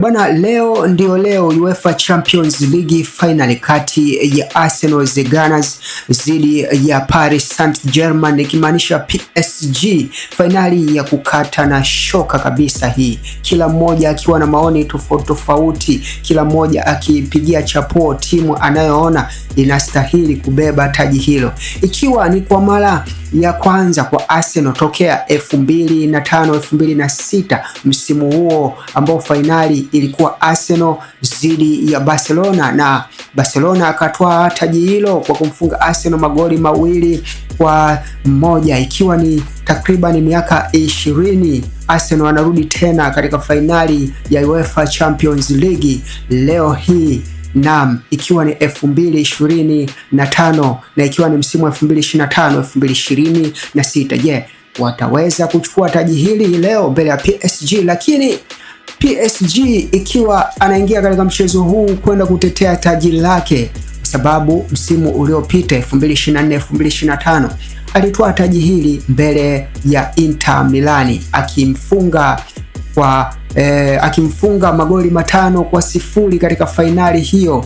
Bwana, leo ndio leo UEFA Champions League final kati ya Arsenal the Gunners dhidi ya Paris Saint-Germain, ikimaanisha PSG, fainali ya kukata na shoka kabisa hii, kila mmoja akiwa na maoni tofauti tofauti, kila mmoja akipigia chapuo timu anayoona inastahili kubeba taji hilo, ikiwa ni kwa mara ya kwanza kwa Arsenal tokea 2005 2006, msimu huo ambao fainali ilikuwa Arsenal dhidi ya Barcelona na Barcelona akatwaa taji hilo kwa kumfunga Arsenal magoli 2-1, ikiwa ni takriban miaka 20 Arsenal anarudi tena katika fainali ya UEFA Champions League leo hii. Naam, ikiwa ni 2025 na ikiwa ni msimu wa 2025 2026. Je, wataweza kuchukua taji hili leo mbele ya PSG? Lakini PSG ikiwa anaingia katika mchezo huu kwenda kutetea taji lake, kwa sababu msimu uliopita 2024 2025 alitwaa taji hili mbele ya Inter Milani akimfunga magoli 5-0 katika fainali hiyo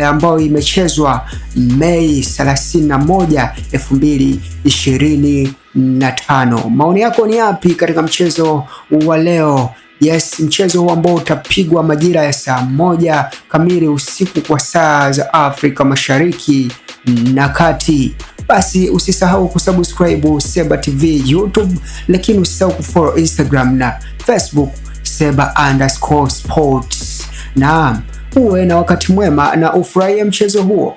ambayo imechezwa Mei 31, 2025. Maoni yako ni yapi katika mchezo wa leo? Yes, mchezo huu ambao utapigwa majira ya saa 1 kamili usiku kwa saa za Afrika Mashariki na Kati. Basi usisahau kusubscribe Seba TV YouTube, lakini usisahau kufollow Instagram na Facebook Seba_sports. Naam, uwe na wakati mwema na ufurahie mchezo huo.